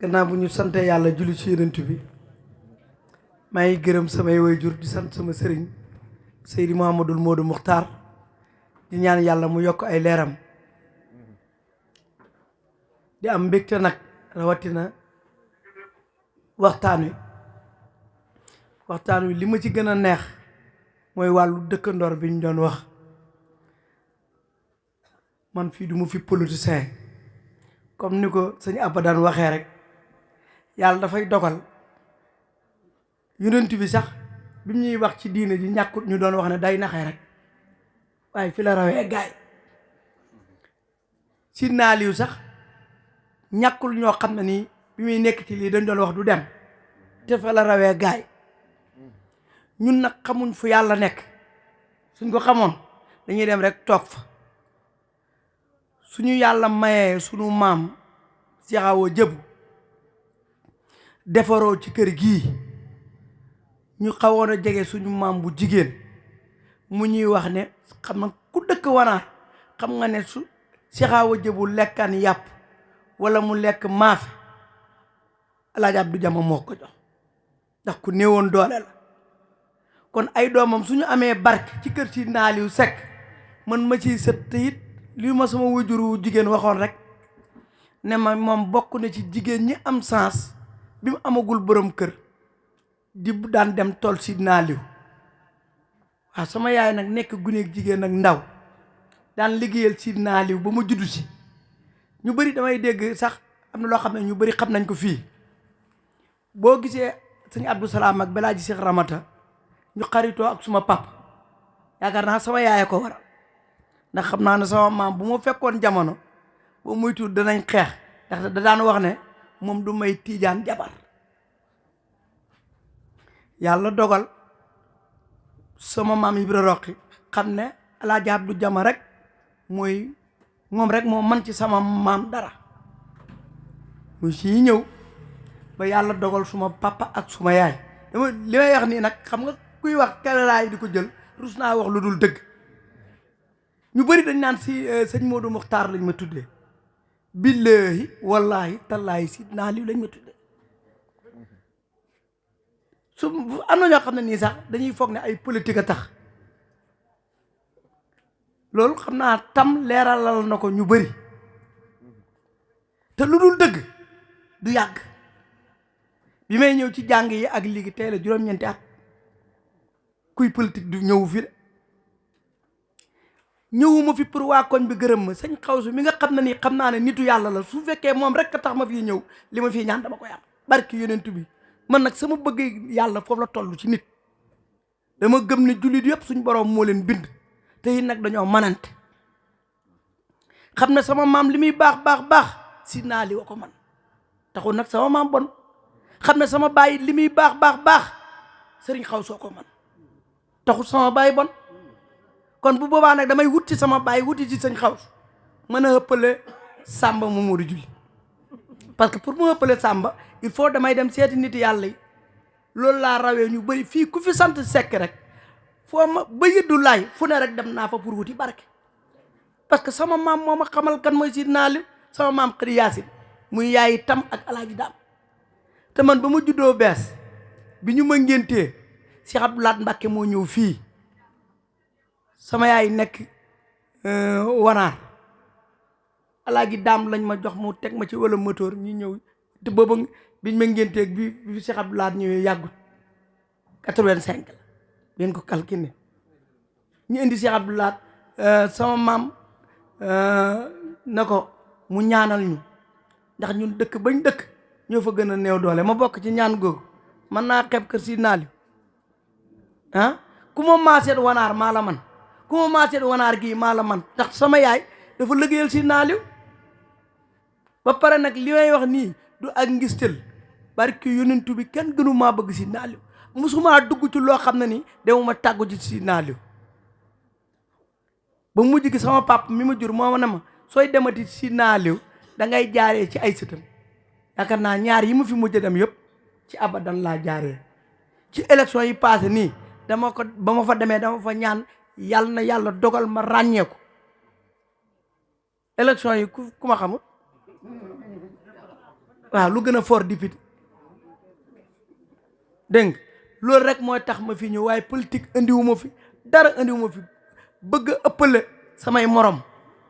gannaaw bu ñu sante yàlla julli ci yonent bi maa ngi gërëm samay waajur di sant sama sëriñ Seydi Mouhamadul Modou Muxtaar di ñaan yàlla mu yokk ay leeram di am mbégte nag rawatina waxtaan wi li ma ci gën a neex mooy wàllu dëkkandoor bi ñu doon wax man fii du mu fi politicien comme ni ko sëñ Abadan waxee rek yàlla dafay dogal yonent bi sax bi mu ñuy wax ci diine ji ñàkkut ñu doon wax ne day naxee rek waaye fi la rawee gaay si naaliw sax ñàkkul ñoo xam ne nii bi muy nekk ci lii dañ doon wax du dem te fa la rawee gaay ñun nag xamuñ fu yàlla nekk suñ ko xamoon dañuy dem rek toog fa suñu yàlla mayee suñu maam Cheikh Awa Diabou defaroo ci kër gii ñu xawoon a jege suñu maam bu jigéen mu ñuy wax ne xam na ku dëkk Wanaar xam nga ne su Cheikh Awa Diabou lekkaan yàpp wala mu lekk maafe Alaaji Abdou Jama moo ko jox ndax ku néewoon doole la kon ay doomam suñu amee barke ci kër si Naaliw Sekk man ma ciy sët te it li ma sama wajuru jigéen waxoon rek ne ma moom bokk na ci jigéen ñi am sens bi mu amagul borom kër di daan dem tool si Naaliw waaw sama yaay nag nekk guneeg jigéen ak ndaw daan liggéeyal si Naaliw ba ma juddu si ñu bëri damay dégg sax am na loo xam ne ñu bëri xam nañ ko fii boo gisee sëñ Abdou Salaam ak Belaaji Cheikh Ramata ñu xaritoo ak suma pap yaakaar naa sama yaay ko waral ndax xam naa ne sama maam bu ma fekkoon jamono boo muy tuut danañ xeex ndax da daan wax ne moom du may tiijaan jabar yàlla dogal sama maam Ibra Roqi xam ne Alaaji Abdu Jama rek mooy moom rek moo man ci sama maam dara mu siy ñëw ba yàlla dogal suma papa ak suma yaay dama li may wax nii nag xam nga kuy wax kalalaay di ko jël rus naa wax lu dul dëgg ñu bëri dañ naan si sëñ Modou Muxtaar lañ ma tuddee billaahi wallaahi tallaahi si Naaliw lañ ma tuddee su am na ñoo xam ne nii sax dañuy foog ne ay politique a tax loolu xam naa tam leeralal na ko ñu bëri te lu dul dëgg du yàgg bi may ñëw ci jàng yi ak léegi tey la juróom-ñeenti at kuy politique du ñëwu fi de ñëwuma fi pour waa koñ bi gërëm ma sëñ Xawsu mi nga xam ne nii xam naa ne nitu yàlla la su fekkee moom rek a tax ma fii ñëw li ma fii ñaan dama koy am barki yonent bi man nag sama bëgg yàlla foofu la toll ci nit dama gëm ne jullit yëpp suñ borom moo leen bind te it nag dañoo manante xam ne sama maam li muy baax si Naaliw ko man taxul nag sama maam bon xam ne sama baay li muy baax sëriñ Xawsoo ko man taxul sama baay bon kon bu boobaa nag damay wuti sama baay wuti ci sëñ Xaws mën a ëppale Sàmba Mamadou Julli parce que pour mu ëppale Sàmba il faut damay dem seeti nit yàlla yi loolu laa rawee ñu bëri fii ku fi sant Sekk rek foo ma ba yëddu laay fu ne rek dem naa fa pour wuti barke parce que sama maam moo ma xamal kan mooy si Naaliw sama maam Xëri Yaasin muy yaayi tam ak Alaaji Daam te man ba ma juddoo bees bi ñu ma ngéntee Cheikh Abdou Lahad Mbàkke moo ñëw fii sama yaay nekk Wanaar Alaaji Daam lañ ma jox mu teg ma ci wala moteur ñu ñëw te booba biñ ma ngénteeg bi Cheikh Abdou Lahad ñëwee yàggut 85 la ngeen ko calculé ñu indi Cheikh Abdou Lahad sama maam na ko mu ñaanal ñu ndax ñun dëkk bañ dëkk ñoo fa gën a néew doole ma bokk ci ñaan googu mën naa xeeb kër si Naaliw ku ma maaseet Wanaar maa la man ku ma maaseet Wanaar gii maa la man ndax sama yaay dafa liggéeyal si Naaliw ba pare nag li may wax nii du ak ngistal barki yonentu bi kenn gënu maa bëgg si Naaliw musuma dugg ci loo xam ne ni demuma tàggu ci si Naaliw ba mujj gi sama papa mi ma jur moo ma ne ma sooy demati si Naaliw da ngay jaaree ci ay sëtam yaakaar naa ñaar yi mu fi mujj dem yëpp ci Abadan laa jaaree ci élection yi passé nii dama ko ba ma fa demee dama fa ñaan yàlla na yàlla dogal ma ràññeeku élection yi ku ma xamul waaw lu gën a fort député dégg nga loolu rek mooy tax ma fi ñëw waaye politique indiwuma fi dara indiwuma fi bëgg a ëppale samay morom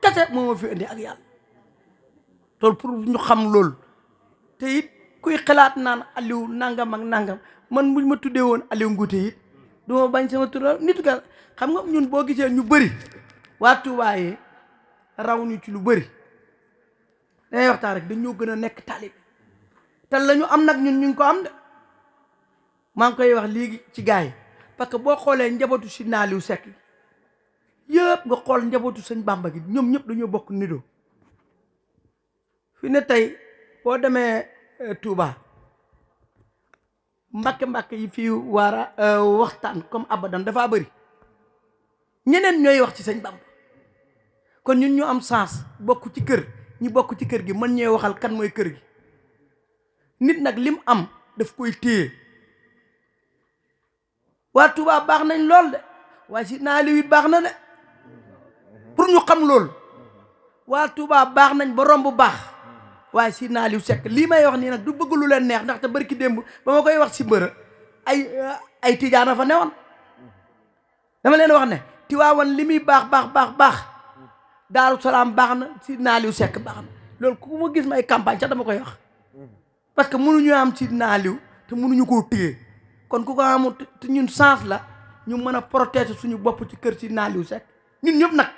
kese moo ma fi indi ak yàlla loolu pour ñu xam loolu te it kuy xalaat naan Aliou nangam ak nangam man buñ ma tuddee woon Aliou Ngouté it du ma bañ sama tur nit ka xam nga ñun boo gisee ñu bëri waa Touba yi raw ñu ci lu bëri dañuy waxtaan rek dañoo gën a nekk talib te la ñu am nag ñun ñu ngi ko am de maa ngi koy wax léegi ci gars yi parce que boo xoolee njabootu si Aliou Seck yëpp nga xool njabootu sëñ Bamba gi ñoom ñëpp dañoo bokk nido fi ne tey boo demee Touba mbàkke yi fii war a waxtaan comme abadan dafa bëri ñeneen ñooy wax ci sëñ Bamba kon ñun ñu am sens bokk ci kër ñi bokk ci kër gi mën ñooy waxal kan mooy kër gi nit nag lim am daf koy téye waa Touba baax nañ lool de waaye si Aliou it baax na de pour ñu xam loolu waa Touba baax nañ ba romb baax waaye si Aliou Seck lii may wax nii nag du bëgg lu leen neex ndaxte barki démb ba ma koy wax si mbëra ay tijaana fa newoon dama leen wax ne Tiwaawan li muy baax Daaru Salaam baax na si Aliou Seck baax na loolu ku ma gis may campagne sax dama koy wax parce que mënuñu am si Aliou te mënuñu koo téye kon ku ko amul te ñun chance la ñu mën a protéger suñu bopp ci kër si Aliou Seck ñun ñëpp nag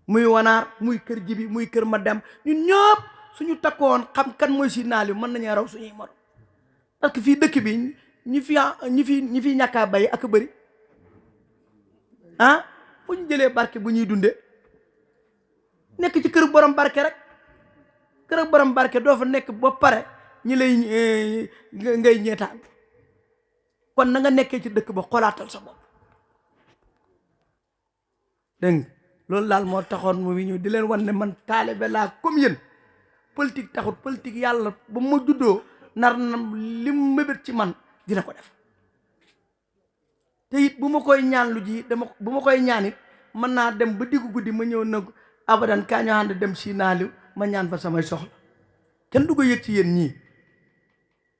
muy wanaar muy kër jibi muy kër ma dem ñun ñëpp suñu takkoon xam kan mooy si Aliou mën nañu raw suñuy morom parce que fii dëkk bi ñi fi ñàkkaa bay ak bëri ah fu ñu jëlee barke bu ñuy dunde nekk ci kër borom barke rek kër borom barke doo fa nekk ba pare ñi lay ngay ñeetaan kon na nga nekkee ci dëkk ba xolaatal sa bopp dégg nga loolu daal moo taxoon mu wi ñu di leen wan ne man taalibe laa comme yéen politique taxut politique yàlla ba ma juddoo nar na li mu mébét ci man dina ko def te it bu ma koy ñaan lu ji bu ma koy ñaan it mën naa dem ba diggu guddi ma ñëw nag abadan kaa ñoo ànd dem si Aliou ma ñaan fa samay soxla kenn du ko yëg ci yéen ñii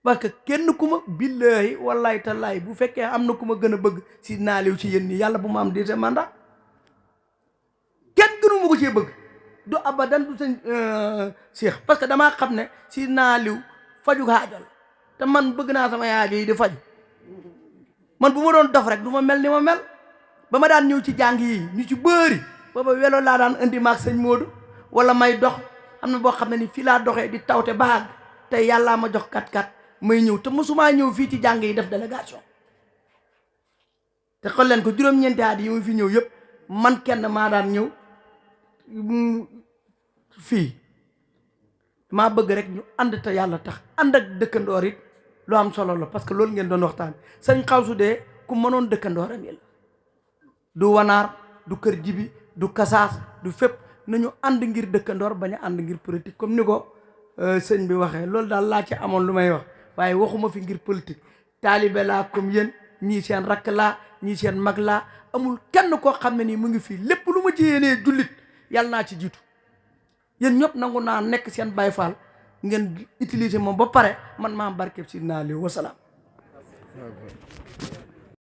parce que kenn ku ma billahi wallahi tallahi bu fekkee am na ku ma gën a bëgg si Aliou ci yéen ñii yàlla bu ma am deuxième mandat kenn gënu ma ko cee bëgg du abadan du sëñ Cheikh parce que damaa xam ne si Aliou faju xaajal te man bëgg naa sama aajo yi di faju man bu ma doon dof rek du ma mel ni ma mel ba ma daan ñëw ci jàng yi ñu ci bëri booba welo laa daan indi maag sëñ Modou wala may dox am na boo xam ne ni fii laa doxee di tawte baag te yàllaa ma jox kat may ñëw te mosumaa ñëw fii ci jàng yi def délégation te xool leen ko juróom-ñeenti at yi ma fi ñëw yëpp man kenn maa daan ñëw fii maa bëgg rek ñu ànd te yàlla tax ànd ak dëkkandoor it lu am solo la parce que loolu ngeen doon waxtaan sëñ Xawsu de ku mënoon dëkkandooram yi la du wanaar du kër jibi du kasaas du fépp nañu ànd ngir dëkkandoor bañ a ànd ngir politique comme ni ko sëñ bi waxee loolu daal laa ci amoon lu may wax waaye waxuma fi ngir politique taalibe laa comme yéen ñii seen rakk laa ñii seen mag laa amul kenn koo xam ne nii mu ngi fii lépp lu ma ci yéenee jullit yàlla naa ci jiitu yéen ñëpp nangu naa nekk seen Baay Faal ngeen utiliser moom ba pare man maa barkeb si Aliou wasalaam